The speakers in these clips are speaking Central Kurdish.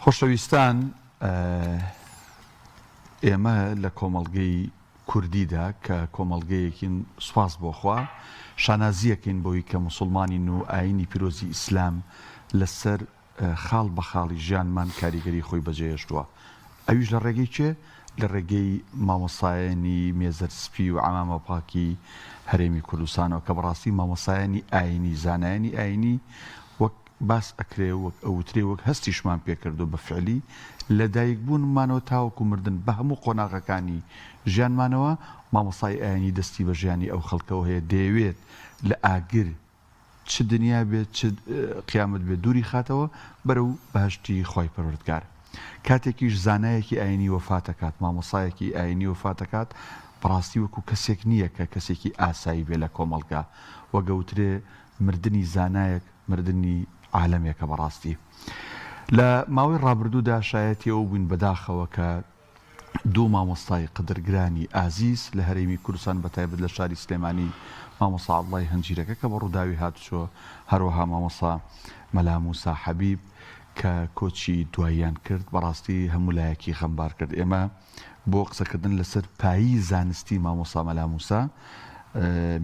خۆشەویستان ئێمە لە کۆمەڵگەی کوردیدا کە کۆمەڵگەیەکین سوپاس بۆ خوا شانازیەکەین بەوەی کە موسوڵمانین و ئاینی پیرۆزی ئیسلام لەسەر خاڵ بە خاڵی ژیانمان کاریگەری خۆی بەجێهێشتووە ئەویش لە ڕێگەی کێ؟ لە ڕێگەی مامۆستایانی مێزەر سپی و عەمامە پاکی هەرێمی کوردستانەوە کە بەڕاستی مامۆستایانی ئاینی زانایانی ئاینی وەک باس ئەکرێ وەک ئەوترێ وەک هەستیشمان پێکردو بە فعلی لە دایک بوونمانەوە تاوەکو مردن بە هەموو قۆناغەکانی ژیانمانەوە مامۆستای ئاینی دەستی بە ژیانی ئەو خەڵکەوە هەیە دەیەوێت لە ئاگر چ دنیا بێت چ قیامەت بێت دووری خاتەوە بەرەو بەهەشتی خوای پەروەردگار. کاتێکیش زانایەکی ئاینی وەفات ئەکات، مامۆستایەکی ئاینی وەفات ئەکات، بەڕاستی وەکو کەسێک نییە کە کەسێکی ئاسایی بێ لە کۆمەڵگا، وەک ئەوترێ مردنی زانایەک مردنی عالەمێکە بەڕاستی. لە ماوەی ڕابردوودا شایەتی ئەوە بووین بەداخەوە کە دوو مامۆستای قەدرگرانی ئازیز لە هەرێمی کوردستان بەتایبەت لە شاری سلێمانی مامۆستا عەبدوڵای هەنجیرەکە کە بە ڕووداوی هاتوچۆ هەروەها مامۆستا مەلا موسا حەبیب کە کۆچی دواییان کرد بەڕاستی هەموو لایەکی خەمبار کرد ئێمە بۆ قسەکردن لەسەر پایی زانستی مامۆستا مەلا موسا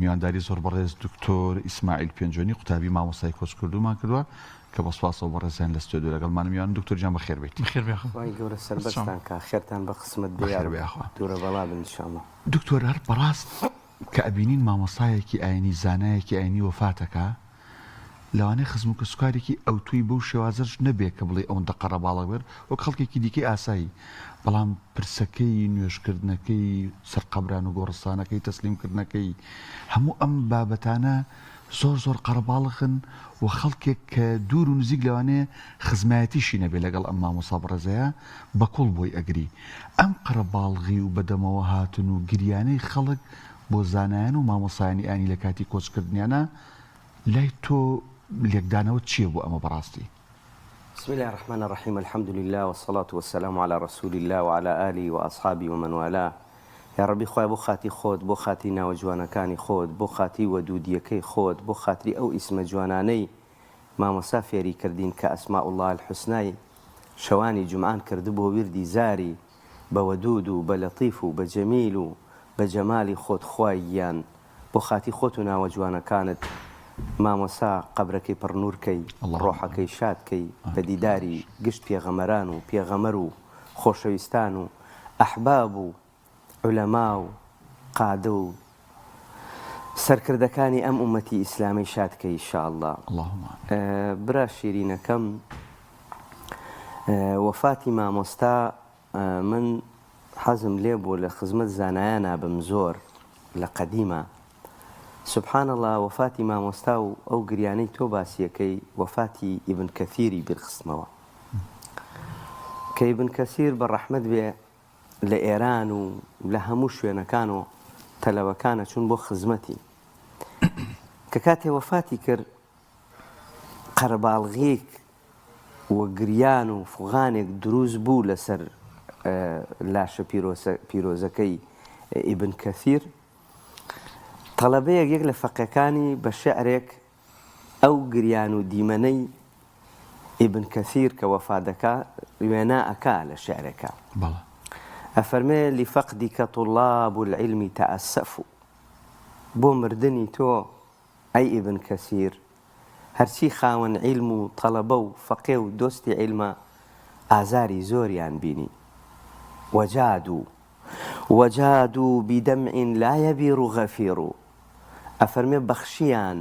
میوانداری زۆر بەڕێز دکتۆر ئیسماعیل پێنجۆنی قوتابی مامۆستای کۆچکردومان کردووە کە بە سوپاسەوە بەڕێزیان لە ستۆدیۆ لەگەڵمانە میوانن. دکتۆر گیان بەخێر بێیت. بەخێر بێ یاخوا. خوای گەورە سەربەرزتان کا خێرتان بە قسمەت بێ بەخێر بێ یاخوا. دوورە بەڵا بن ان شاء اللە. دکتۆر هەر بەڕاست کە ئەبینین مامۆستایەکی ئاینی زانایەکی ئاینی وەفاتەکا لەوانەیە خزم و کەسوکارێکی ئەوتۆی بەو شێوازەش نەبێ کە بڵێی ئەوەندە قەرەباڵغ بێت وەک خەڵکێکی دیکەی ئاسایی بەڵام پرسەکەی نوێژکردنەکەی سەر قەبران و گۆڕستانەکەی تەسلیم کردنەکەی هەموو ئەم بابەتانە زۆر زۆر قەرەباڵغن و خەڵکێک کە دوور و نزیک لەوانەیە خزمایەتیشی نەبێ لەگەڵ ئەم مامۆستا بەڕێزەیا بە کوڵ بۆی ئەگری. ئەم قەرەباڵغی و بەدەمەوە هاتن و گریانەی خەڵک بۆ زانایان و مامۆستایانی ئاینی لە کاتی کۆچکردنیانا لای تۆ لێکدانەوەت چییە بۆ ئەمە بەڕاستی؟ بسم اللە الرحمن الرحیم الحمد للە والصلاة والسلام علی رسول اللە وعلی آله وأصحابه ومن والاه یاڕەبی خوایە بۆ خاتی خۆت بۆ خاتری ناوە جوانەکانی خۆت بۆ خاتری وەدودیەکەی خۆت بۆ خاتری ئەو ئیسمە جوانانەی مامۆستا فێری کردین کە اسماء اللە الحسنای شەوانی جومعان کردبووە ویردی زاری بە وەدود و بە لەتیف و بە جەمیل و بە جەمالی خۆت خوای گیان بۆ خاتی خۆت و ناوە جوانەکانت مامۆسا قەبرەکەی پڕ نور کەی ڕۆحەکەی شاد کەی بە دیداری گشت پێغەمەران و پێغەمەر و خۆشەویستان و ئەحباب و عولەما و قادە و سەرکردەکانی ئەم ئومەتی ئیسلامەی شاد کەی ئیشاڵڵا برا شیرینەکەم وەفاتی مامۆستا من حەزم لێ بوو لە خزمەت زانایانا بم زۆر لە قەدیما سبحان اللە وەفاتی مامۆستا و ئەو گریانەی تۆ باسیەکەی وەفاتی ئیبن کەثیری بیرخستمەوە کە ئیبن کەثیر بە ڕەحمەت بێ لە ئێران و لە هەموو شوێنەکان و تەلەبەکانە چوون بۆ خزمەتی کە کاتێ وەفاتی کرد قەرەباڵغیەک و گریان و فغانێک دروست بوو لەسەر لاشە پیرۆزەکەی ئیبن کەثیر تەڵەبەیەک یەک لە فەقێکانی بە شعرێک ئەو گریان و دیمەنەی ئیبن کەثیر کە وەفا دەکا وێنا ئەکا لە شعرێکا ئەفەرمێ لفقدک طلاب العلم تأسفوا بۆ مردنی تۆ ئەی ئیبن کەسیر، هەرچی خاوەن عیلم و تەڵەبە و فەقێ و دۆستی عیلمە ئازاری زۆریان بینی. وجادوا وجادوا بدمع لا یبیر غفیر ئەفەرمێ بەخشیان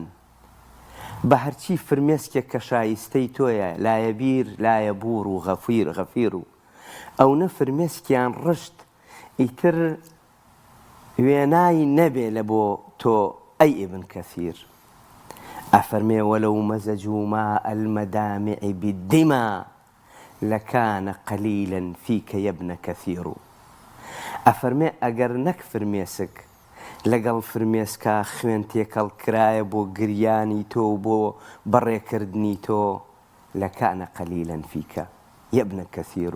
بە هەرچی فرمێسکێک کە شایستەی تۆیە لا یبیر لا یبور غفیر غفیر ئەونە فرمێسکیان ڕشت ئیتر وێنای نەبێ لە بۆ تۆ ئەی ئیبن کەسیر ئەفەرمێ ولو مزجوا ماء المدامع بالدما لکان قلیلا فیک یا ابن کثیر ئەفەرمێ ئەگەر نەک فرمێسک لەگەڵ فرمێسکا خوێن تێکەڵ کرایە بۆ گریانی تۆ و بۆ بەڕێکردنی تۆ لکان قلیلا فیک یا ابن کثیر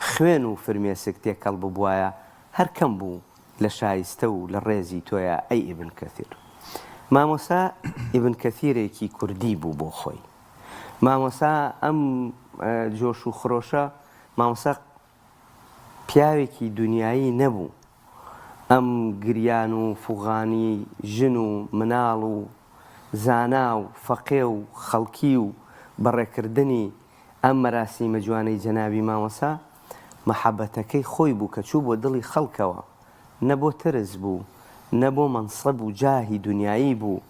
خوێن و فرمێسک تێکەڵ ببوایە هەر کەم بوو لە شایستە و لە ڕێزی تۆیا ئەی ئیبن کەثیر. مامۆستا ئیبن کەثیرێکی کوردی بوو بۆ خۆی. مامۆستا ئەم جۆش و خرۆشە مامۆستا پیاوێکی دونیایی نەبوو، ئەم گریان و فوغانی ژن و مناڵ و زانا و فەقێ و خەڵکی و بەڕێکردنی ئەم مەراسیمە جوانەی جەنابی مامۆستا مەحەبەتەکەی خۆی بوو کە چوو بۆ دڵی خەڵکەوە نە بۆ ترس بوو نە بۆ مەنسەب و جاهی دونیایی بوو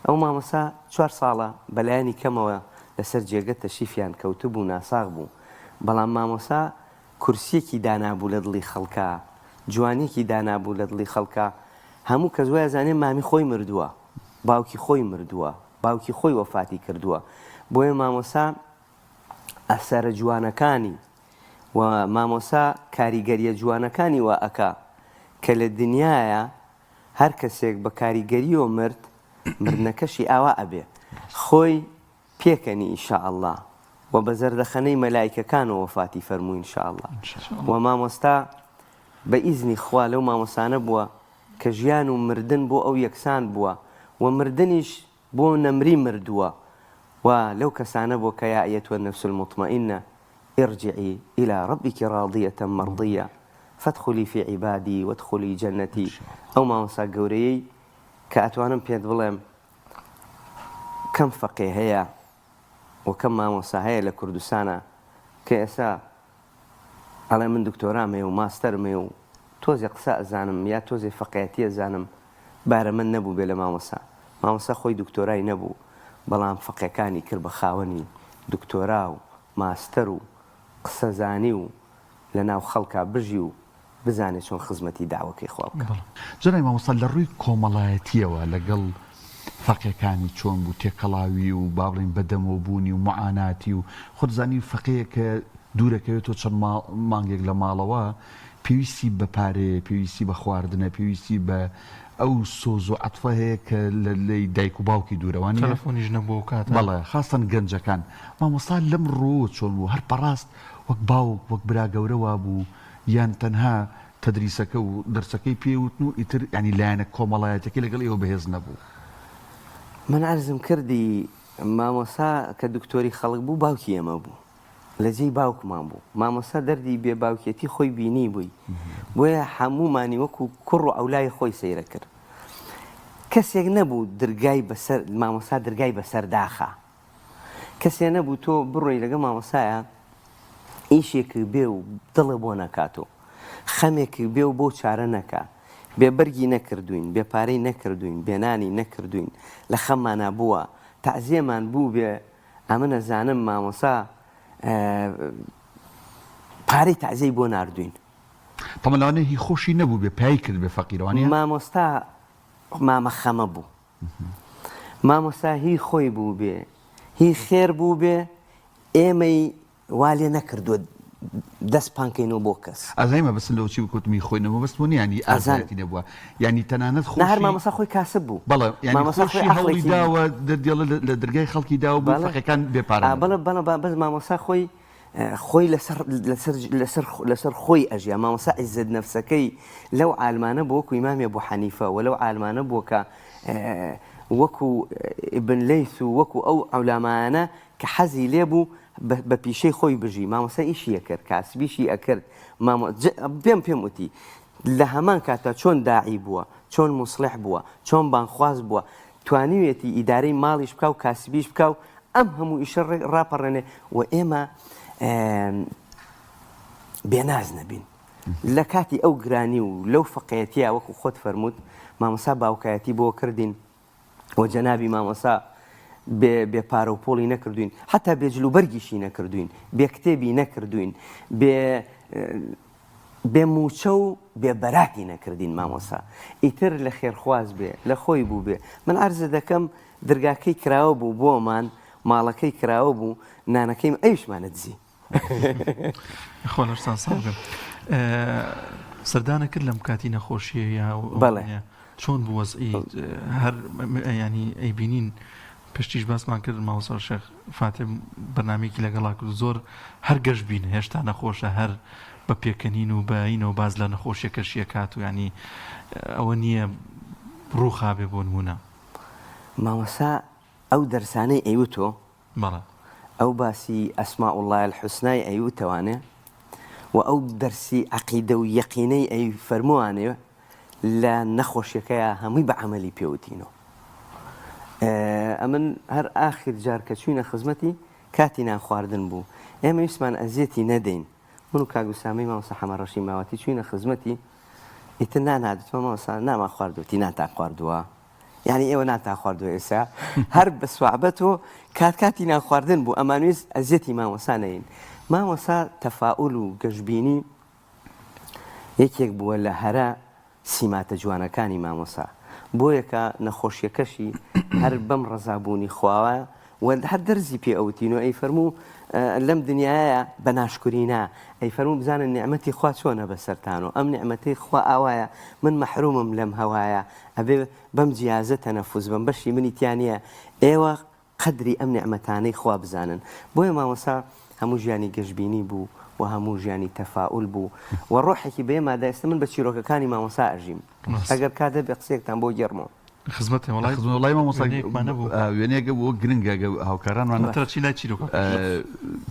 ئەو مامۆستا چوار ساڵە بەلایەنی کەمەوە لەسەر جێگە تەشریفیان کەوتبوو ناساغ بوو بەڵام مامۆستا کورسیەکی دانابوو لە دڵی خەڵکا جوانیەکی دانابوو لە دڵی خەڵکا هەموو کەس وایەزانێ مامی خۆی مردووە باوکی خۆی مردووە باوکی خۆی وەفاتی کردووە بۆیە مامۆستا ئەسەرە جوانەکانی و مامۆستا کاریگەریە جوانەکانی وا ئەکا کە لە دنیایا هەر کەسێک بە کاریگەریەوە مرد مردنەکەشی ئاوا ئەبێ خۆی پێکەنی ان شاء اللە و بە زەردەخەنەی مەلایکەکانەوە وەفاتی فەرموو ان شاء اللە وە مامۆستا بە ئیزنی خوا لەو مامۆستانە بووە کە ژیان و مردن بۆ ئەو یەکسان بووە و مردنیش بۆ نەمری مردووە و لەو کەسانە بووە کە یا ایتها النفس المطمئنە ارجعی الی ربک راضیە مرضیە فادخلی فی عبادی وادخلی جنتی ئەو مامۆستا گەورەیەی کە ئەتوانم پێت بڵێم کەم فەقێ هەیە و کەم مامۆستا هەیە لە کوردستانا کە ئێستا ئەڵێ من دکتۆرام هەیە و ماستەرم هەیە و تۆزێ قسە ئەزانم یا تۆزێ فەقێتی ئەزانم بارەمەند نەبووبێ لە مامۆستا مامۆستا خۆی دکتۆرای نەبوو بەڵام فەقێکانی کرد بە خاوەنی دکتۆرا و ماستەر و قسەزانی و لە ناو خەڵکا بژی و بزانێ چۆن خزمەتی دەعوەکەی خوا بکا. بەڵێ جەنابی مامۆستا لە ڕووی کۆمەڵایەتیەوە لەگەڵ فەقێکانی چۆن بوو تێکەڵاوی و با بڵێین بەدەمەوە بوونی و موعاناتی و خۆت زانی فەقێیەک کە دوورەکەوێتەوە چەند مانگێک لە ماڵەوە پێویستی بە پارەیە پێویستی بە خواردنە پێویستی بە ئەو سۆز و عەتفە هەیە کە لە لەی دایک و باوکی دوورە وانیە؟ تەلەفۆنیش نەبوو ئەو کاتە. بەڵێ خاستەن گەنجەکان. مامۆستا لەم ڕووەوە چۆن بوو هەر بەڕاست وەک باوک وەک برا گەورە وابوو یان تەنها تەدریسەکە و دەرسەکەی پێ وتن و ئیتر یانی لایەنە کۆمەڵایەتیەکەی لەگەڵ ئێوە بەهێز نەبوو؟ من عەرزم کردی مامۆستا کە دکتۆری خەڵک بوو باوکی ئێمە بوو لە جێی باوکمان بوو مامۆستا دەردی بێ باوکێتی خۆی بینی بووی بۆیە هەموومانی وەکو کوڕ و عەولای خۆی سەیرە کرد کەسێک نەبوو درگای بەسەر مامۆستا درگای بەسەر داخا کەسێ نەبوو تۆ بڕۆی لەگە مامۆسایە ئیشێک بێ و دڵە بۆ نەکات و خەمێک بێ و بۆ چارە نەکا بێ بەرگی نەکردوین بێ پارەی نەکردوین بێنانی نەکردوین لە خەممانا بووە تەعزیەمان بوو بێ ئەمن ئەزانم مامۆسا پارەی تەعزیەی بۆ ناردوین. تەمە لەوانەیە هی خۆشی نەبووبێ پای کردبێ فەقیرە وانیە؟ مامۆستا مامە خەمە بوو. مامۆستا هی خۆی بووبێ هی خێر بووبێ ئێمەی وا لێ نەکردووە دەست پانکەینەوە بۆ کەس. ئەزانی مەبەستم لەوە چی بوو کە وتم هی خۆی نەبوو مەبەستم ئەوە نیە یانی ئازایەتی نەبووە یانی تەنانەت خۆشی. نا هەر مامۆستا خۆی کاسب بوو. بەڵێ یانی خۆشی هەوڵی داوە دەردێڵە لە دەرگای خەڵکی داوە بۆ فەقێکان بێ پارە نەبن. بەڵێ بەڵێ بەس مامۆستا خۆی خۆی لەسەر لەسەر لەسەر لەسەر خۆی ئەژیا مامۆستا عیزەت نەفسەکەی لەو عالمانە بوو وەکو ئیمامی ئەبو حەنیفە و لەو عالمانە بووە کە وەکو ئیبن لەیث و وەکو ئەو عولامایانە کە حەزی لێ بوو بە پیشەی خۆی بژی مامۆستا ئیشی ئەکرد کاسبیشی ئەکرد مامۆ پێم پێم وتی لە هەمان کاتا چۆن داعی بووە چۆن موسڵح بووە چۆن بانگخواز بووە توانیویەتی ئیدارەی ماڵیش بکا و کاسبیش بکا و ئەم هەموو ئیشە ڕاپەڕێنێ و ئێمە بێناز نەبین لە کاتی ئەو گرانی و لەو فەقێتیە وەکو خۆت فەرمووت مامۆستا باوکایەتی بۆ کردین و جەنابی مامۆستا بێ بێ پارە و پۆڵی نەکردوین حتا بێ جل و بەرگیشی نەکردوین بێ کتێبی نەکردوین بێ بێ موچە و بێ بەراتی نەکردین مامۆسا ئیتر لە خێرخواز بێ لە خۆی بوو بێ من عەرزت دەکەم درگاکەی کراوە بوو بۆمان ماڵەکەی کراوە بوو نانەکەیم ئەویشمانە دزی. خوا لەشتان ساغ بێ. سەردانە کرد لەم کاتی نەخۆشیە یا بەڵێ. چۆن بوو وەزعی هەر ینی ئەیبینین پشتیش باسمان کرد مامۆستا شێخ فاتح بەرنامەیەکی لەگەڵا کرد زۆر هەر گەشبینە هێشتا نەخۆشە هەر بە پێکەنین و بەینەوە باز لە نەخۆشیەکەشی ئەکات و ینی ئەوە نییە ڕووخابێ بۆ نمونە. مامۆستا ئەو دەرسانەی ئەیوتۆ بەڵێ. ئەو باسی اسماء اللە الحسنای ئەیوتەوانێ و ئەو دەرسی عەقیدە و یەقینەی ئەیفەرمووانێ لە نەخۆشیەکەیا هەمووی بە عەمەلی پێ وتینۆ. ئەمن هەر ئاخیر جار کە چووینە خزمەتی کاتی نان خواردن بوو. ئێمە ویستمان ئەزیەتی نەدەین. من و کاک ئوسامەی مامۆستا حەمە ڕەشی ماوەتی چووینە خزمەتی ئیتر نان هات وتمان مامۆستا نامان خواردووە وتی نانتان خواردووە؟ یانی ئێوە نانتان خواردووە ئێستا هەر بە سوعبەت و کات کاتی نان خواردن بوو ئەمانویست ئەزیەتی مامۆستا نەین. مامۆستا تەفائول و گەشبینی یەکێک بووە لە هەرە سیماتە جوانەکانی مامۆسا بۆیە کە نەخۆشیەکەشی هەر بەم ڕەزابوونی خواوە و هەر دەرزی پێ ئەوتین و ئەی فەرموو لەم دنیاە بە ناشکوری نا ئەی فەرموو بزانن نیعمەتی خوا چۆنە بەسەرتان و ئەم نیعمەتەی خوا ئاوایە من مەحرومم لەم هەوایە ئەبێ بەم جیازە تەنەفوس بم بەشی منی تیا نییە ئێوە قەدری ئەم نیعمەتانەی خوا بزانن بۆیە مامۆستا هەموو ژیانی گەشبینی بوو و هەموو ژیانی تەفائول بوو و ڕۆحێکی بێ مادە ئێستا من بە چیرۆکەکانی مامۆستا ئەژیم ئەگەر کات هەبێ قسەیەکتان بۆ گێڕمەوە. خزمەتێ وەڵای خزمەت وەڵای مامۆستا وێنەیەکمان نەبوو. وێنەیەکە بۆ گرنگە گە هاوکارانمان ترە چی لای چیرۆکەکە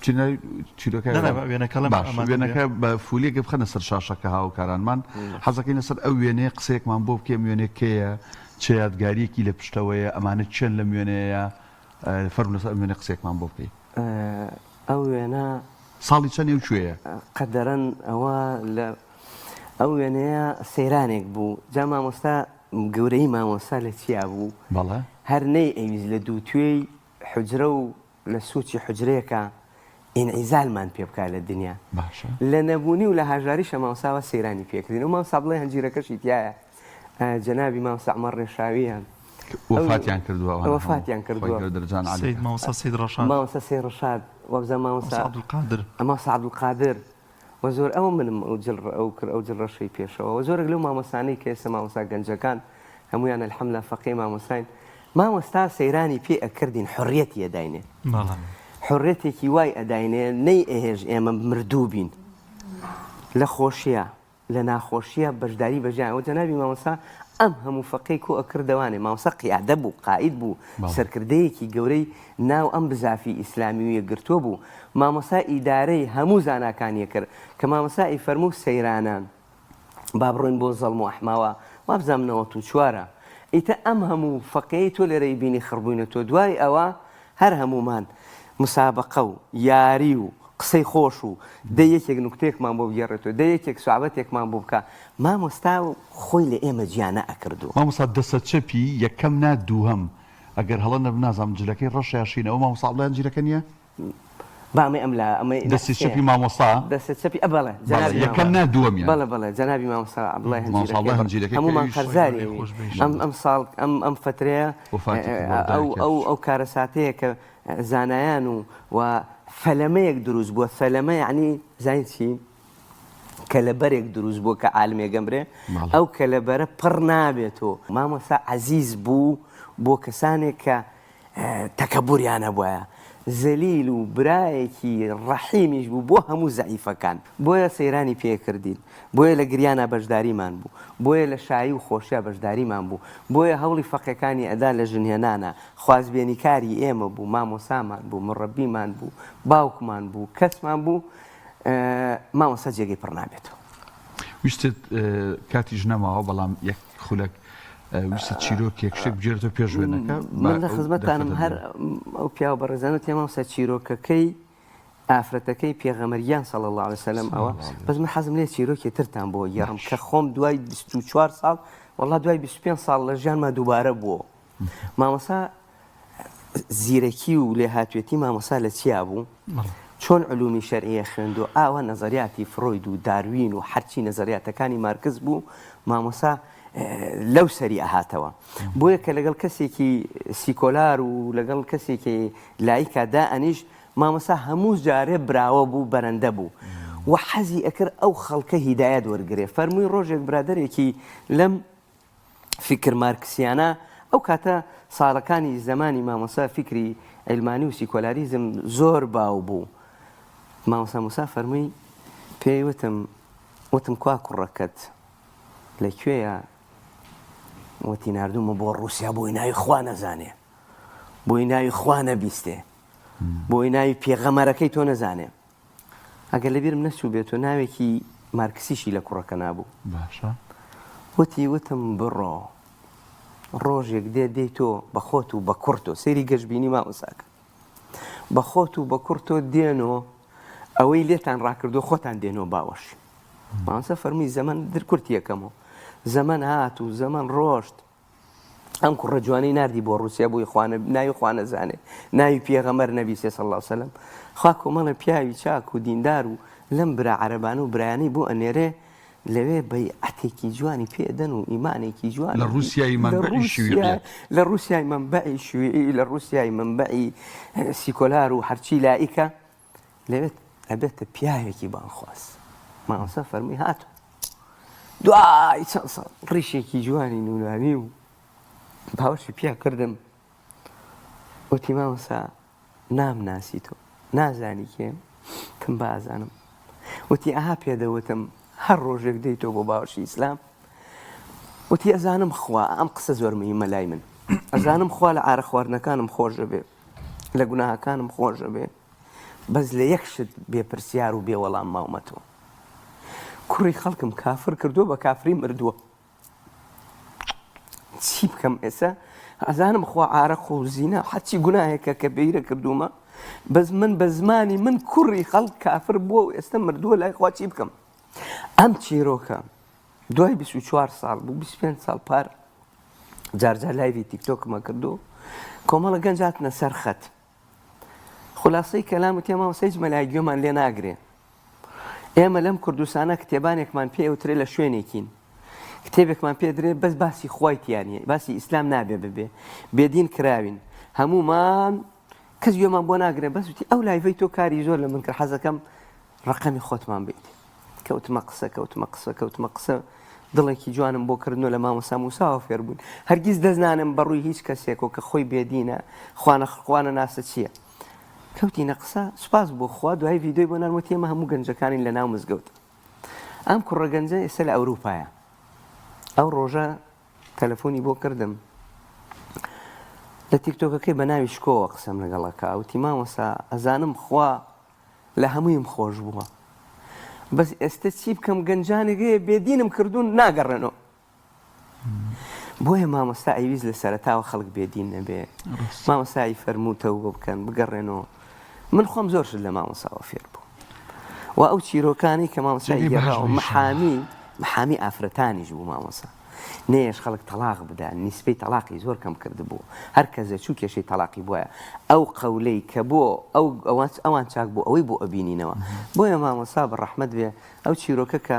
چی لای چیرۆکە نا نا وێنەکە ڵێم باش ئامادە بێ. وێنەکە بە فولیەکە بخەنە سەر شاشەکە هاوکارانمان حەزەکەین لەسەر ئەو وێنەیە قسەیەکمان بۆ بکەی ئەم وێنەیە کێیە چ یادگاریەکی لە پشتەوەیە ئەمانە کێن لەم وێنەیەیا فەرموو لەسەر ئەم وێنە قسەیەکمان بۆ بکەی. ئەو وێنە. ساڵی چەنێ و کوێیە؟ قەدەرەن ئەوە لە ئەو وێنەیە سەیرانێک بوو جا مامۆستا گەورەی مامۆستا لە چیا بوو بەڵێ. هەر نەی ئەویست لە دووتوێی حوجرە و لە سوچی حوجرەیەکا ئینعیزالمان پێ بکا لە دنیا. باشە. لە نەبوونی و لە هاژاریشا مامۆستا وا سەیرانی پێ کردین و مامۆستا بڵێ هەنجیرەکەشی تیایە جەنابی مامۆستا عومەر ڕێشاوییە. وەفاتیان کردووە ئەوانە هەموو. وەفاتیان خوای کردووە. گەورە دەرەجان عالی سەید کات. مامۆستا سەید ڕەشاد. مامۆستا سەید ڕەشاد وابزانم مامۆستا مامۆستا عەبدولقادر. مامۆستا عەبدولقادر و زۆر ئەوە منم ئەو جل ئەو کر ئەو جل ڕەشەی پێشەوە و زۆرێک لەو مامۆستانەی کە ئێستا مامۆستا گەنجەکان هەموویان الحمدللە فەقێی مامۆستاین مامۆستا سەیرانی پێ ئەکردین حوڕیەتی ئەداینێ بەڵێ. حوڕیەتێکی وای ئەداینێ نەی ئەهێشت ئێمە مردوو بین لە خۆشیا لە ناخۆشیا بەشداری بە ژیان ئەوە جەنابی مامۆستا ئەم هەموو فەقێی کۆ ئەکردەوانێ مامۆستا قیادە بوو قائید بوو سەرکردەیەکی گەورەی ناو ئەم بزافی ئیسلامی و یەکگرتووە بوو مامۆستا ئیدارەی هەموو زاناکانی ئەکرد کە مامۆستا ئەیفەرموو سەیرانە با بڕۆین بۆ زەڵم و ئەحماوە وابزانم نەوەت و چوارە ئیتر ئەم هەموو فەقێی تۆ لێرە ئیبینی خڕبووینە تۆ دوای ئەوە هەر هەموومان مسابەقە و یاری و قسەی خۆش و دەی یەکێک نوکتەیەکمان بۆ بگێڕێتەوە دەی یەکێک سوعبەتێکمان بۆ بکا مامۆستا خۆی لە ئێمە جیا نەئەکرد و. مامۆستا دەسە چەپی یەکەم نا دووهەم ئەگەر هەڵە نەبم نازانم جلەکەی ڕەشە یا شینە ئەوە مامۆستا عەبدوڵای جلەکە نیە؟ با ئەمەی ئەم لا ئەمەی دەستی چەپی مامۆستا دەستە چەپی ئە بەڵێ بەڵێ جەنابی یەکەم مامۆستا نا دووەمیان بەڵێ بەڵێ جەنابی مامۆستا عەبدوڵای مامۆستا هەنجیرەکەی عەبدوڵای بەڕ هەنجیرەکەی کە هەموومان ئەویش قەرزاری خۆی ئەوین خۆش بێ ئەم ئیشەڵا ئەم ساڵ ئەم ئەم فەترەیە وەفاتی کردووە ئەو دایکیان ئەو ئەو کارەساتەیە کە زانایان و و فەلەمەیەک دروست بووە فەلەمە یەعنی زانی چی کەلەبەرێک دروست بووە کە عالمێک ئەمرێ بەڵێ. ئەو کەلەبەرە پڕ نابێتەوە مامۆستا عەزیز بوو بۆ کەسانێک کە تەکەبوریان هەبوایە زەلیل و برایەکی ڕەحیمیش بوو بۆ هەموو زەعیفەکان بۆیە سەیرانی پێ کردین بۆیە لە گریانا بەشداریمان بوو بۆیە لە شایی و خۆشیا بەشداریمان بوو بۆیە هەوڵی فەقێکانی ئەدا لە ژنهێنانا خوازبێنیکاری ئێمە بوو مامۆسامان بوو مڕەبیمان بوو باوکمان بوو کەسمان بوو مامۆستا جێگەی پڕ نابێتەوە. ویستت کاتیش نەماوە بەڵام یەک خولەک ویستت چیرۆکێک شتێک بگێڕێتەوە پێش وێنەکە من لە خزمەتتانم هەر ئەو پیاوە بەڕێزانە وتی مامۆستا چیرۆکەکەی ئافرەتەکەی پێغەمبەر گیان صلی اللە علیە وسلم ئەوە بەس من حەزم لێ چیرۆکی ترتان بۆ گێڕم کە خۆم دوای 24 ساڵ وەڵا دوای 25 ساڵ لە ژیانما دووبارە بووە مامۆستا زیرەکی و لێهاتوێتی مامۆستا لە چیا بوو؟ چۆن علومی شەرعیە خوێندووە ئاوا نەزەریاتی فرۆید و داروین و هەرچی نەزەریاتەکانی مارکس بوو مامۆستا لەو سەری ئەهاتەوە بۆیە کە لەگەڵ کەسێکی سیکۆلار و لەگەڵ کەسێکی لایکا دائەنیشت مامۆستا هەموو جارێ براوە بوو بەرەندە بوو و حەزی ئەکرد ئەو خەڵکە هیدایەت وەرگرێ فەرمووی ڕۆژێک برادەرێکی لەم فیکر مارکسیانە، ئەو کاتە ساڵەکانی زەمانی مامۆستا فیکری عیلمانی و سیکۆلاریزم زۆر باو بوو. مامۆستا موسا فەرمووی پێی وتم، وتم کوا کوڕەکەت لە کوێیە؟ وتی ناردوومە بۆ ڕووسیا بۆی ناوی خوا نەزانێ، بۆی ناوی خوا نەبیستێ. بۆی ناوی پێغەمەرەکەی تۆ نەزانێ ئەگەر لەبیرم نەچووبێت و ناوێکی مارکسیشی لە کوڕەکە نابوو. باشە. وتی وتم بڕۆ ڕۆژێک دێ دێی تۆ بە خۆت و بە کوڕتۆ سەیری گەشبینی مامۆساکە بە خۆت و بە کوڕتۆ دێنۆ ئەوەی لێتان ڕاکردو خۆتان دێنۆ باوەشی مامۆسا فەرمووی زەمەن در کورتی یەکەمەوە زەمەن هات و زەمەن ڕۆشت ئەم کوڕە جوانەی ناردی بۆ ڕوسیا بۆی خوانە ناوی خوا نەزانێ ناوی پێغەمبەر نەبیسێ صلی اللە وسلم خوا کۆمەڵێ پیاوی چاک و دیندار و لەم برا عەرەبانە و برایانەی بۆ ئەنێرێ لەوێ بەیعەتێکی جوانی پێ دەن و ئیمانێکی جوان لە ڕوسیای مەنبەعی شیوعیەت لە ڕوسیای مەنبەعی شیوعی لە ڕوسیای مەنبەعی سیکۆلار و هەرچی لائیکە لەوێ ئەبێتە پیاوێکی بانگخواز. مامۆستا فەرمووی هاتم. دوای چەند ساڵ ڕیشێکی جوانی نورانی و باوەشی پیا کردم. وتی مامۆستا نامناسی تۆ نازانی کێم؟ وتم بازانم. وتی ئەها پێدەوتم هەر ڕۆژێک دێیتەوە بۆ باوەشی ئیسلام. وتی ئەزانم خوا ئەم قسە زۆر مهمە لای من ئەزانم خوا لە عارە خواردنەکانم خۆش دەبێ لە گوناهەکانم خۆش دەبێ بەس لە یەک شت بێ پرسیار و بێ وەڵام ماومەتەوە کوڕی خەڵکم کافر کردووە بە کافری مردووە چی بکەم ئێستا ئەزانم خوا عارەق و زینا هەرچی گوناهێکە کە بێیرە کردوومە بەس من بە زمانی من کوڕی خەڵک کافر بووە و ئێستا مردووە لای خوا چی بکەم ئەم چیرۆکە دوای 24 ساڵ بوو 25 ساڵ پار جارجار لایڤی تیکتۆکمە کردو کۆمەڵە گەنج هاتنە سەر خەت خولاسەی کەلام وتی مامۆستا هیچ مەلایەک گوێمان لێ ناگرێ ئێمە لەم کوردستانە کتێبانێکمان پێ ئەوترێ لە شوێنێکین کتێبێکمان پێ درێ بەس باسی خوای تیانە باسی ئیسلام نابێ ببێ بێدین کراوین هەمومان کەس گوێمان بۆ ناگرێ بەس وتی ئەو لایڤەی تۆ کاری زۆر لە من کرد حەزەکەم ڕقەمی خۆتمان بیت کەوتمە قسە کەوتمە قسە کەوتمە قسە دڵێکی جوانم بۆ کردن و لە مامۆستا موساوە فێر بووین هەرگیز دەست نانێم بە ڕووی هیچ کەسێک و کە خۆی بێدینە خوانە خوانە ناسە چییە کەوتینە قسە سوپاس بۆ خوا دوای ڤیدیۆی بۆ نارم وتی ئێمە هەموو گەنجەکانین لە ناو مزگەوت ئەم کوڕە گەنجە ئێستا لە ئەوروپایە ئەو ڕۆژە تەلەفۆنی بۆ کردم لە تیکتۆکەکەی بە ناوی شکۆوە قسەم لەگەڵەکە وتی مامۆستا ئەزانم خوا لە هەموویم خۆش بووە بەس ئێستە چی بکەم گەنجانێک هەیە بێدینم کردوون ناگەڕێنەوە بۆیە مامۆستا ئەیویست لە سەرەتاوە خەڵک بێدین نەبێ مامۆستایی فەرموو تەوبە بکەن بگەڕێنەوە من خۆم زۆر شت لە مامۆساوە فێر بوو و ئەو چیرۆکانی کە مامۆستای گێڕاوە محامی محامی ئافرەتانیش بوو مامۆستا نەیەش خەڵک تەڵاق بدا نیسبەی تەڵاقی زۆر کەم کردبوو هەر کەس دەچوو کێشەی تەڵاقی بوایە ئەو قەولەی کە بۆ ئەو ئەوان چاک بوو ئەوەی بۆ ئەبینینەوە بۆیە مامۆستا بە ڕەحمەت بێ ئەو چیرۆکە کە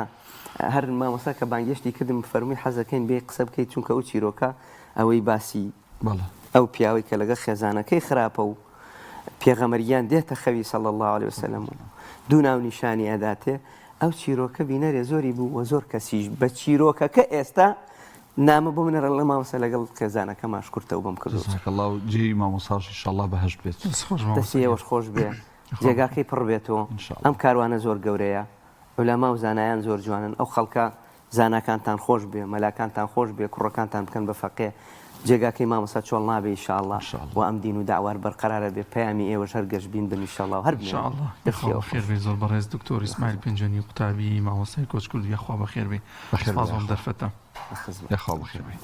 هەر مامۆستا کە بانگێشتی کردم فەرمووی حەزەکەین بێ قسە بکەیت چونکە ئەو چیرۆکە ئەوەی باسی ئەو پیاوەی کە لەگەڵ خێزانەکەی خراپە و پێغەمبەر گیان دێتە خەوی صلی اللە علیە وسلم و دوو ناونیشانی ئەداتێ ئەو چیرۆکە بینەرێ زۆری بوو و زۆر کەسیش بە چیرۆکەکە ئێستا نامە بۆ منە ڕەڵە مامۆستا لەگەڵ خێزانەکەما شکر تەوبەم کردو جزاک اللە و جێی مامۆستاش ان شاء اللە بەهەشت بێت. دەست خۆش مامۆستا دەستی گیان. ئێوەش خۆش بێ جێگاکەی پڕ بێتۆ ان شاء ئەم اللە. کاروانە زۆر گەورەیە عولەما و زانایان زۆر جوانن ئەو خەڵکە زاناکانتان خۆش بێ مەلاکانتان خۆش بێ کوڕەکانتان بکەن بە فەقێ جێگاکەی مامۆستا چۆڵ نابێ ان شاء اللە ان شاء اللە. وە ئەم دین و دەعوە هەر بەرقەرارە بێ پەیامی ئێوەش هەر گەشبین بن ان شاء اللە و هەر ان شاء بمێنن اللە دەستی یاخوا ئێوە بەخێر خۆش. بێی زۆر بەڕێز دکتۆر ئیسماعیل پێنجوێنی قوتابی مامۆستای کۆچکردوو یاخوا بەخێر بێی بەخێر سوپاس بێی بۆ ئەم یاخوا. دەرفەتە. لە خزمەت. یاخوا بەخێر بێی.